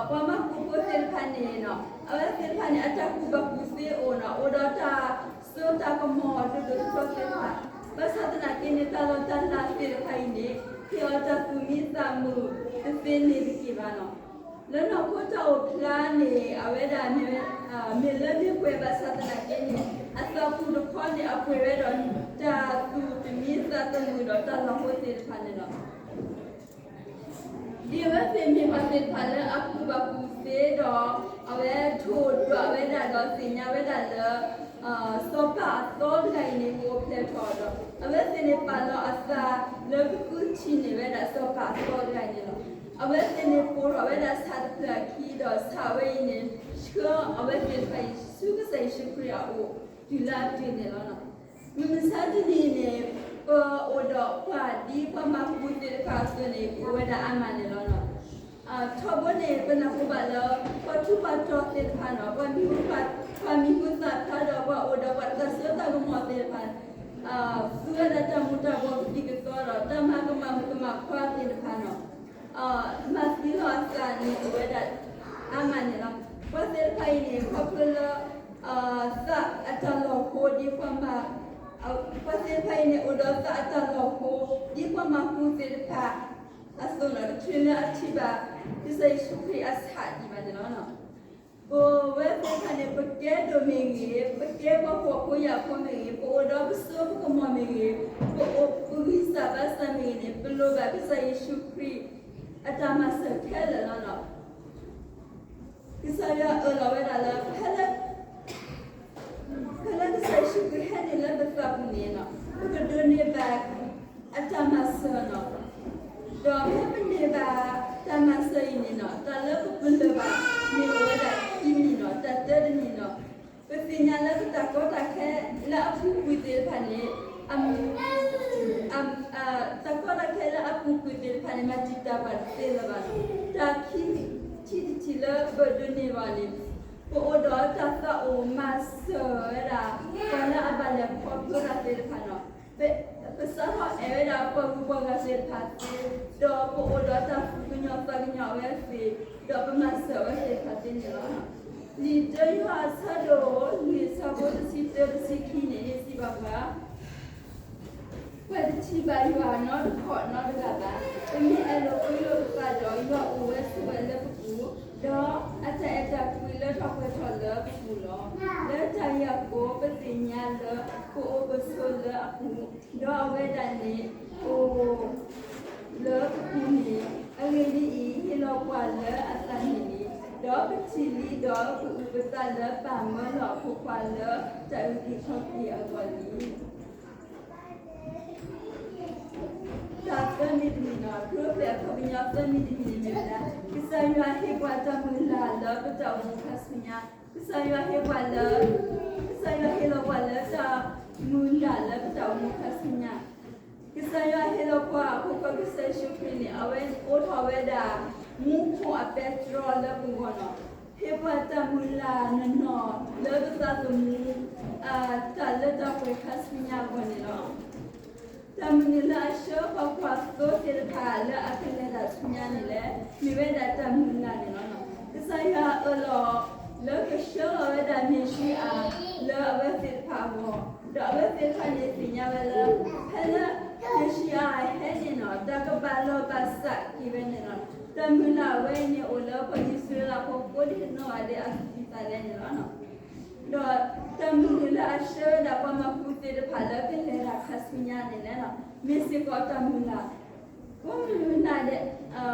ပှၤမၤကူဖိသ့ၣ်တဖၣ်န့ၣ် အဝဲသ့ၣ်တဖၣ်န့ၣ် အတၢ်ကူၣ်ဘၣ်ကူၣ်သ့အိၣ်န့ၣ် အိၣ်ဒီးတၢ်စိတၢ်ကမီၤဒိၣ်ဒိၣ်ထီထီသ့ၣ်တဖၣ် ဘၣ်ဆၣ်သနာ်က့န့ၣ် တၢ်လီၢ်တၢ်လၤသ့ၣ်တဖၣ်အံၤန့ၣ် ဟ့ၣ်အီၤတၢ်သူၣ်မံသးမုာ်တသ့န့ၣ်တက့ၢ်ဘၣ်န့ၣ် လၢနီၢ်ခိတၢ်အိၣ်ဖျါန့ၣ် အဝဲဒၣ် မ့ၢ်လၢမ့ၢ်ပှဲၤဘၣ်ဆၣ်သနာ်က့န့ၣ် အသးပူၤတခီန့ၣ် အပှဲၤဝဲဒီး တၢ်သူၣ်တမံသးတမုာ်ဒီးတၢ်လီၤဟိသ့ၣ်တဖၣ်န့ၣ်လီၤ. ဒ်အဝဲသ့ၣ်မ့ၢ်ပှၤသ့ၣ်တဖၣ်လၢအကူၣ်ဘၣ်ကူၣ်သ့ဒီး အဝဲထိၣ်ဒွးဝဲဒၣ်ဒီးသ့ၣ်ညါဝဲဒၣ်လၢ စီၤပၤအသီတဂၤအံၤန့ၣ် ကအိၣ်ဖျဲၣ်ထီၣ်ဒီး အဝဲသ့ၣ်န့ၣ်ပာ်လီၤအသးလၢကဃုထံၣ်န့ၢ်ဝဲဒၣ်စီၤပၤအသီတဂၤအံၤန့ၣ်လီၤ. အဝဲသ့ၣ်န့ၣ်ပိာ်ထီၣ်ဝဲဒၣ်ဆၣ်တဖျၢၣ်အခံဒီးဆၣ်ဝဲအံၤန့ၣ် ဆှၢအဝဲသ့ၣ်တဖၣ်အံၤဆူကစၢ်ယ့ၣ်ၡူးခရံာ်အအိၣ် တုၤလၢအတုၤန့ၣ်လီၤ. မုၢ်မဆါတနံၤအံၤန့ၣ် ပအိၣ်ဒီးပှၤဒ်ပှၤမၤကူသ့ၣ်တဖၣ်အသိးန့ၣ် ပအိၣ်ဝဲဒၣ်အါမးန့ၣ်လီၤ. ထီဘိန့ၣ် ပနၢ်ဟူဘၣ်လၢ ပှၤထူးပှၤတီၤသ့ၣ်တဖၣ်န့ၣ် ပှၤမံၤဟူသၣ်ဖျါဒီးပှၤအိၣ်ဒီးပှၤတၢ်စိတၢ်ကမီၤသ့ၣ်တဖၣ် သူဝဲဒၣ်တၢ်မူၤတၢ်ဘှီးကသံၣ်ကသီဒီး တၢ်မၤကမၣ်မုၣ်ကမၣ်ခွါသ့ၣ်တဖၣ်န့ၣ် မၤသံလီၤအသးန့ၣ်အိၣ်ဝဲဒၣ်အါမးန့ၣ်လီၤ. ပှၤသ့ၣ်တဖၣ်အံၤန့ၣ် ခီဖျိလၢ သးအတၢ်လီၤဟိဒ်ပှၤမၤ ပှၤသ့ၣ်တဖၣ်အံၤန့ၣ် အိၣ်ဒီးသးအတၢ်လီၤဟိ ဒ်ပှၤမၤကူသ့ၣ်တဖၣ်အသိးန့ၣ် တချုးလၢအထံၣ်ဘၣ် ကစၢ်ယ့ၣ်ၡူးခရံာ်အဆၣ်ဒံးဘၣ်န့ၣ်လီၤ. ပဝဲသ့ၣ်တဖၣ်န့ၣ် ပကဲဒိၣ်မ့ၢ်ဂ့ၤ, ပကဲပှၤဖှီၣ်ဖိယာ်ဖိမ့ၢ်ဂ့ၤ, ပအိၣ်ဒီးပစိပကမီၤမ့ၢ်ဂ့ၤ, ပအိၣ်ပဂံၢ်စၢ်ဘါစၢ်မ့ၢ်ဂ့ၤန့ၣ် ပလိၣ်ဘၣ်ကစၢ်ယ့ၣ်ၡူးခရံာ် အတၢ်မၤစၢၤခဲလၢာ်လီၤ. ကစၢ်ယွၤအၢၣ်လီၤဝဲဒၣ်လၢ ဖဲလၢကစၢ်ယ့ၣ်ၡူးခရံာ်ဟဲနုာ်လၢပသးပူၤန့ၣ် ပကဒိးန့ၢ်ဘၣ်အတၢ်မၤစၢၤလီၤ. ဒီးဖဲပန့ၢ်ဘၣ်တၢ်မၤစၢၤအံၤန့ၣ် တၢ်လၢပပလၢၢ်ဘၣ်န့ၣ်အိၣ်ဝဲဒၣ်ခံမံၤလီၤ. တၢ်တၢတမံၤလီၤ. ပသ့ၣ်ညါလၢပတၢ်ကီတၢ်ခဲလၢအပူၤကွံာ်သ့ၣ်တဖၣ်န့ၣ် တၢ်ကီတၢ်ခဲလၢအပူၤကွံာ်သ့ၣ်တဖၣ်န့ၣ် မၤတံာ်တာ်ပှၤတသ့လၢၤဘၣ်န့ၣ် တၢ်ခံထံၣ်တထံၣ်လၢပဒိးန့ၢ်ဘၣ်န့ၣ် ပအိၣ်ဒီးတၢ်သးအိၣ်မၤစၢၤဝဲဒၣ် ပှၤလၢအဘၣ်လဲၤခီဖျိတၢ်သ့ၣ်တဖၣ်န့ၣ် ပစးထီၣ်အဲၣ်ဝဲဒၣ်ပှၤဂုၤပှၤဂၤသ့ၣ်တဖၣ်သ့, ဒီးပအိၣ်ဒီးတၢ်သူၣ်ကညီၤသးကညီၤအဝဲသ့ၣ်, ဒီးပမၤစၢၤအဝဲသ့ၣ်တဖၣ်သ့န့ၣ်လီၤ. လံာ်တၢယိၤဟၣ်အဆၢဒိၣ်လွံၢ်အဆၢဖိတဆံတၢတဆံခံန့ၣ် စံးဘၣ်ပှၤ ပတထံၣ်ဘၣ်ယွၤနီတခီၣ်နီတဂၤဘၣ်. ပမ့ၢ်အဲၣ်လိာ်ကွံလိာ်ပသးဒီး ယွၤအိၣ်ဝဲဆိးဝဲလၢပပူၤ, ဒီးအတၢ်အဲၣ်တၢ်ကွံလၢထီၣ်ပှဲၤထီၣ်လၢပပူၤလီၤ. လၢတၢ်အံၤအဃိ ပသ့ၣ်ညါလၢပအိၣ်ပဆိးလၢအပူၤ, ဒီးအဝဲဒၣ်န့ၣ်အိၣ်လၢပပူၤန့ၣ်, အဂ့ၢ်ဒ်အံၤ, ဟ့ၣ်လီၤပှၤလၢအသးန့ၣ်န့ၣ်, ဒီးပထံၣ်လံဒီးပအုၣ်ပသးလၢပၢ်မၢလီၤအဖိခွါလၢတၢ်အုၣ်က့ၤခီၣ်က့ၤအဂီၢ်လံ. တၢ်သၢမံၤတမံၤန့ၣ်, ခရံာ်အိၣ်ဖျဲၣ်အခီပညီသၢမံၤတမံၤန့ၣ်မ့ၢ်ဝဲဒၣ်, ကစၢ်ယွၤဟ့ၣ်ပှၤတၢ်မုၢ်လၢ်လၢပတၢ်အိၣ်မူခါဆူညါ, ကစၢ်ယွၤဟ့ၣ်ပှၤလၢ, ကစၢ်ယွၤဟ့ၣ်လီၤပှၤလၢတၢ်မုၢ်လၢ်လၢပတၢ်အိၣ်မူခါဆူညါ, ကစၢ်ယွၤဟ့ၣ်လီၤပှၤအဖိခွါကစၢ်ယ့ၣ်ၡူးခရံာ်န့ၣ် အဝဲအိးထီၣ်ဝဲဒၣ်မူခိၣ်အပဲတြီလၢပဂီၢ်န့ၣ်, ဟ့ၣ်ပှၤတၢ်မုၢ်လၢ်နီၢ်နီၢ်လၢပသးသမူ တၢ်လၢတၢ်ပှဲၤခါဆူညါအဂီၢ်န့ၣ်လီၤ. တၢ်မနုၤလၢအဆှၢပှၤကွၢ်သိသ့ၣ်တဖၣ်လၢအကလဲၤတၢ်ဆူညါန့ၣ်လဲၣ်, မ့ၢ်ဝဲဒၣ်တၢ်မုၢ်လၢ်န့ၣ်လီၤ. ကစၢ်ယွၤအၢၣ်လီၤလၢကဆှၢလီၤဝဲဒၣ်မ့ၣ်ၡံအၤ လၢအဝဲသ့ၣ်တဖၣ်အဂီၢ်, ဒီးအဝဲသ့ၣ်တဖၣ်န့ၣ်သ့ၣ်ညါဝဲလၢ ဖဲလၢမ့ၣ်ၡံအၤဟဲန့ၣ်လီၤ တၢ်ကဘၣ်လီၤဘၣ်စးက့ၤဝဲန့ၣ်လီၤ. တၢ်မုၢ်လၢ်အဝဲအံၤန့ၣ် အိၣ်လၢပှၤအံၣ်စရ့လးဖိကိးဒံနီၢ်ဂၤဒဲးအသူၣ်အသးလဲၣ်န့ၣ်လီၤ. ဒီးတၢ်မုၢ်လၢ်အဆှၢဝဲဒၣ်ပှၤမၤကူသ့ၣ်တဖၣ်လၢကလဲၤတၢ်ခါဆူညါန့ၣ်လဲၣ်, မ့ၢ်စ့ၢ်ကီးတၢ်မုၢ်လၢ် ကိးမုၢ်နၤဒဲး,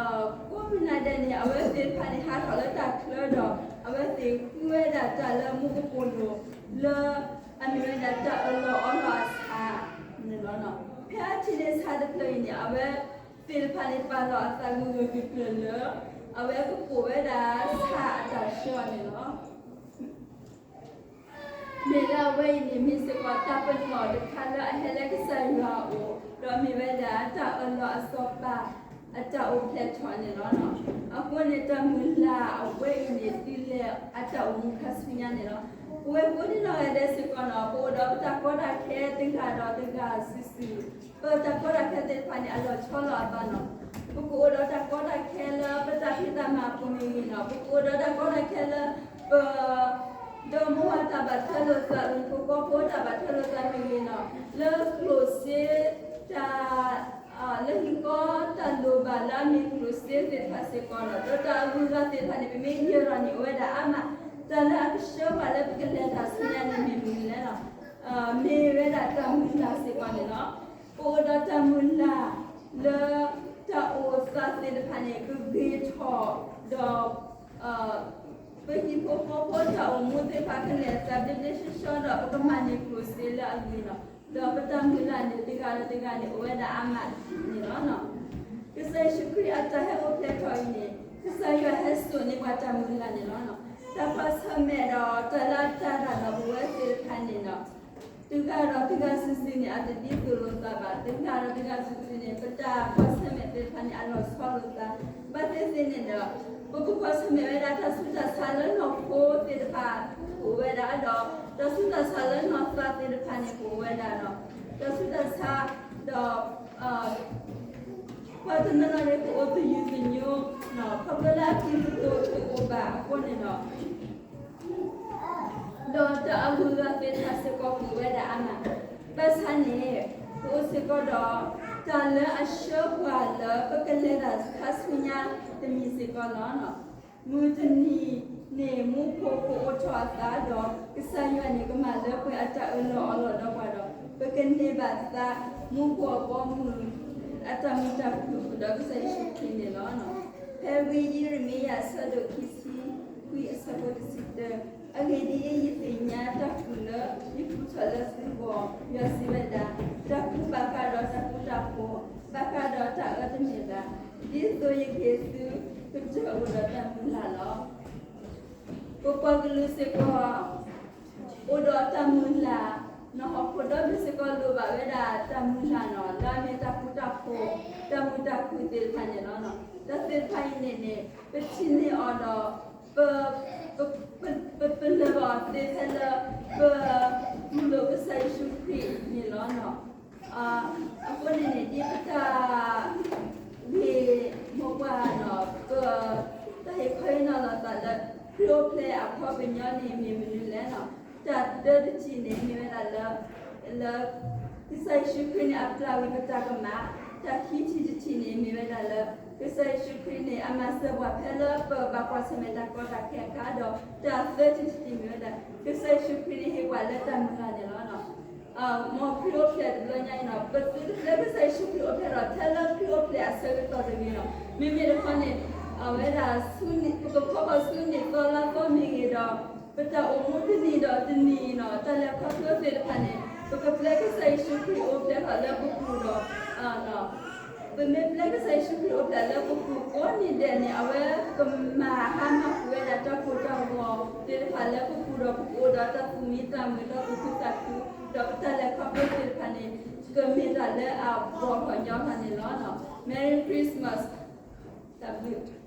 ကိးမုၢ်နၤဒဲးန့ၣ် အဝဲသ့ၣ်တဖၣ်န့ၣ် ဟးထီၣ်လၢတၢ်ချၢဒီး အဝဲသ့ၣ်ဃုဝဲဒၣ်တၢ်လၢမူကပိာ်လိၤ လၢအမ့ၢ်ဝဲဒၣ်တၢ်အၢၣ်လီၤအီလီၤအဆၣ်န့ၣ်လီၤ. ဖဲအထံၣ်န့ၢ်ဆၣ်တဖျၢၣ်အံၤန့ၣ် အဝဲသ့ၣ်တဖၣ်န့ၣ် ပာ်လီၤအသးဂၢၢ်ဂၢၢ်ကျၢၤကျၢၤလၢ အဝဲကပိာ်ဝဲဒၣ်ဆၣ်အတၢ်ဆှၢအီၤန့ၣ်လီၤ. မ့ၢ်လၢအဝဲအံၤန့ၣ် မ့ၢ်စ့ၢ်ကီးတၢ်ပနီၣ်တခါလၢအဟဲလၢကစၢ်ယွၤအအိၣ်, ဒီးမ့ၢ်ဝဲဒၣ်တၢ်အၢၣ်လီၤအစီၤပၤ အတၢ်အိၣ်ဖျဲၣ်ထီၣ်န့ၣ်လီၤ. အဃိန့ၣ် တၢ်မုၢ်လၢ်အဝဲအံၤန့ၣ် ဒုးလဲၤအတၢ်အိၣ်မူခါဆူညါန့ၣ်လီၤ. ပဝဲကိးဒံနီၢ်ဂၤဒဲးစ့ၢ်ကီးန့ၣ် ပအိၣ်ဒီးပတၢ်ကီတၢ်ခဲတဂၤဒီးတဂၤစုာ်စုာ်, ပတၢ်ကီတၢ်ခဲသ့ၣ်တဖၣ်န့ၣ် အလီၤဆီလိာ်အသးန့ၣ်လီၤ. ပကအိၣ်ဒီးတၢ်ကီတၢ်ခဲလၢပတၢ်ဖံးတၢ်မၤအပူၤမ့ၢ်ဂ့ၤန့ၣ်လီၤ, ပကအိၣ်ဒီးတၢ်ကီတၢ်ခဲလၢပ ဒီမိၢ်ဝၤတၢ်ဘၣ်ထွဲလိာ်သး, ပကီဖိတၢ်ဘၣ်ထွဲလိာ်သးမ့ၢ်ဂ့ၤန့ၣ်လီၤ, လၢကျိၣ်စ့တၢ် လၢဟံၣ်ဃီတၢ်လိၣ်ဘၣ်လၢအမ့ၢ်ကျိၣ်စ့သ့ၣ်တဖၣ်စ့ၢ်ကီးန့ၣ်လီၤ, ဒီးတၢ်အဂုၤအဂၤသ့ၣ်တဖၣ်န့ၣ် ပမ့ၢ်ယဲၢ်ထီၣ်န့ၣ် အိၣ်ဝဲဒၣ်အါမး, တၢ်လၢအကဆှၢပှၤလၢပကလဲၤတၢ်ဆူညါန့ၣ်မ့ၢ်မနုၤလဲၣ်န့ၣ်လီၤ. မ့ၢ်ဝဲဒၣ်တၢ်မုၢ်လၢ်စ့ၢ်ကီးန့ၣ်လီၤ. ပအိၣ်ဒီးတၢ်မုၢ်လၢ်လၢ တၢ်အိၣ်သးသ့ၣ်တဖၣ်န့ၣ် ကဂ့ၤထီၣ်ဒီး ပဟံၣ်ဖိဃီဖိတၢ်အိၣ်မူသ့ၣ်တဖၣ်ကလဲၤသးဘျ့ဘျ့ဆှီဆှီဒီး ပကမၤန့ၢ်ကျိၣ်စ့လၢအဂ့ၤန့ၣ်လီၤ. ဒီးပတၢ်မုၢ်လၢ်န့ၣ် တဂၤဒီးတဂၤန့ၣ် အိၣ်ဝဲဒၣ်အါမးန့ၣ်လီၤ. ကစၢ်ယ့ၣ်ၡူးခရံာ်အတၢ်ဟဲအိၣ်ဖျဲၣ်ထီၣ်အံၤန့ၣ် ကစၢ်ယွၤဟဲစိာ်န့ၢ်ပှၤတၢ်မုၢ်လၢ်န့ၣ်လီၤ. တၢ်ကွၢ်ဆၢၣ်မဲာ်ဒီးတၢ်လၢတၢ်ဒၣ်ဒီးပဝဲသ့ၣ်တဖၣ်န့ၣ်လီၤ. တဂၤဒီးတဂၤစုာ်စုာ်န့ၣ် အတဒ်သိးလိာ်သးဘၣ်. တဂၤဒီးတဂၤစုာ်စုာ်န့ၣ် ပတၢ်ကွၢ်ဆၢၣ်မဲာ်သ့ၣ်တဖၣ်န့ၣ် အလီၤဆီလိာ်သး. ဘၣ်သ့ၣ်သ့ၣ်န့ၣ်ဒီး ပကကွၢ်ဆၢၣ်မဲာ်ဝဲဒၣ် တၢ်ဆူးတၢ်ဆါလၢနီၢ်ခိသ့ၣ်တဖၣ် ကအိၣ်ဝဲဒၣ်ဒီး တၢ်ဆူးတၢ်ဆါလၢနီၢ်သးသ့ၣ်တဖၣ်န့ၣ် ကအိၣ်ဝဲဒၣ်ဒီး တၢ်ဆူးတၢ်ဆါ ဒီး ပှၤတနီၤနီၤန့ၣ် ကအိၣ်သယုၢ်သညိ ခီဖျိလၢအကံၢ်ပဒိၣ်တအိၣ်ဘၣ်အဃိန့ၣ်ဒီး ဒီးတၢ်အဂုၤအဂၤသ့ၣ်တဖၣ်စ့ၢ်ကီး ကအိၣ်ဝဲဒၣ်အါမး. ဘၣ်ဆၣ်န့ၣ် ပအိၣ်စ့ၢ်ကီးဒီး တၢ်လၢအဆှၢပှၤလၢပကလဲၤတၢ်ခါဆူညါတမံၤစ့ၢ်ကီးလီၤ. မုၢ်တနံၤန့ၣ် မူခိၣ်ကအိၣ်ထီၣ်အသးဒီး ကစၢ်ယွၤန့ၣ် ကမၤလၢပှဲၤအတၢ်အၢၣ်လီၤအီလီၤဒီးပှၤဒီး ပကန့ၢ်ဘၣ်သး မူခိၣ်အဘီအမုၢ် အတၢ်မုာ်တၢ်ခုၣ်ဒီးကစၢ်ယ့ၣ်ၡူးခရံာ်န့ၣ်လီၤ. ဖဲဝံယံးရမံယၤ အဆၢဒိၣ်ခံဆံခွံ အဆၢဖိတဆံတၢ, အဂ့ၢ်ဒ်အံၤ, ယသ့ၣ်ညါတၢ်ဃုာ်လၢယဃုထၢၣ်လၢသုဂီၢ်, ယွၤစံးဝဲဒၣ်, တၢ်ဃုဘၣ်ဃးဒီးတၢ်ဃူတၢ်ဖိး, ဘၣ်ဃးဒီးတၢ်အၢတမ့ၢ်ဘၣ်, ဒ်သိးယကဟ့ၣ်သုကတၢၢ်အိၣ်ဒီးတၢ်မုၢ်လၢ်လီၤ. ပပှၤကလုာ်စ့ၢ်ကီး အိၣ်ဒီးတၢ်မုၢ်လၢ်, နီၢ်ဟီၣ်ခိၣ်ဒီဘ့ၣ်စ့ၢ်ကီးလိၣ်ဘၣ်ဝဲဒၣ်တၢ်မုၢ်လၢ်န့ၣ်လီၤ, လၢအမ့ၢ်တၢ်ဃူတၢ်ဖိး, တၢ်မုာ်တၢ်ခုၣ်သ့ၣ်တဖၣ်န့ၣ်လီၤ. တၢ်သ့ၣ်တဖၣ်အံၤန့ၣ်န့ၣ် ပထံၣ်န့ၢ်အီၤဒီး ပ ပ ပလၢၢ်ဘၣ်အီၤသ့ဖဲလၢ ပ တူၢ်လိာ်ကစၢ်ယ့ၣ်ၡူးခရံာ်န့ၣ်လီၤ. အဃိန့ၣ်န့ၣ် ဒ်ပတၢ်ဂ့ၢ်မိၢ်ပှၢ် ပ တၢ်ဟ့ၣ်ခီဟ့ၣ်နီၤလိာ်သးလၢ ခရံာ်အိၣ်ဖျဲၣ်အခီပညီန့ၣ် မ့ၢ်မနုၤလဲၣ်န့ၣ်, တၢ်တၢတထံၣ်န့ၣ် မ့ၢ်ဝဲဒၣ်လၢ လၢ ကစၢ်ယ့ၣ်ၡူးခရံာ်န့ၣ် အပျၢ်ဝံၤပတၢ်ကမၣ်, တၢ်ခံထံၣ်တထံၣ်န့ၣ် မ့ၢ်ဝဲဒၣ်လၢ ကစၢ်ယ့ၣ်ၡူးခရံာ်န့ၣ် အမၤစၢၤပှၤဖဲလၢပဘၣ်ကွၢ်ဆၢၣ်မဲာ်တၢ်ကီတၢ်ခဲအခါဒီး တၢ်သၢထံၣ်တထံၣ်မ့ၢ်ဝဲဒၣ် ကစၢ်ယ့ၣ်ၡူးခရံာ်န့ၣ် ဟ့ၣ်ပှၤလၢတၢ်မုၢ်လၢ်န့ၣ်လီၤ. မ်ခရံာ်အိၣ်ဖျဲၣ်တဘျီညါအံၤန့ၣ် ပသုတပျဲကစၢ်ယ့ၣ်ၡူးခရံာ်အိၣ်ဖျဲၣ်ဒီး ထဲလၢခရံာ်အိၣ်ဖျဲၣ်အဆၢကတီၢ်တဂ့ၤန့ၣ်, မ့မ့ၢ်တခီန့ၣ် အဝဲဒၣ် ပကဖီဃီၤဆူနံၣ်သီလါသီမ့ၢ်ဂ့ၤဒီး ပတၢ်အိၣ်မူတနံၤဒီးတနံၤအံၤန့ၣ် တၢ်လဲၤခီဖျိသ့ၣ်တဖၣ်န့ၣ် ပကပျဲကစၢ်ယ့ၣ်ၡူးခရံာ်အိၣ်ဖျဲၣ်ထီၣ်လၢပပူၤဒီး ပမ့ၢ်ပျဲကစၢ်ယ့ၣ်ၡူးခရံာ်အိၣ်ဖျဲၣ်လၢပပူၤကိးနံၤဒဲးန့ၣ် အဝဲကမၤဟါမၢ်ကွံာ်ဝဲဒၣ်တၢ်ကိၢ်တၢ်ဂီၤသ့ၣ်တဖၣ်လၢပပူၤဒီး ပကအိၣ်ဒီးတၢ်သူၣ်မံသးမုာ် တၢ်သူၣ်ခုသးခု ဒီးပတၢ်လဲၤခီဖျိသ့ၣ်တဖၣ်န့ၣ် ကမ့ၢ်တၢ်လၢအဘီၣ်ထီၣ်ညီထီၣ်န့ၣ်လီၤ. Merry Christmas. တၢ်ဘျုး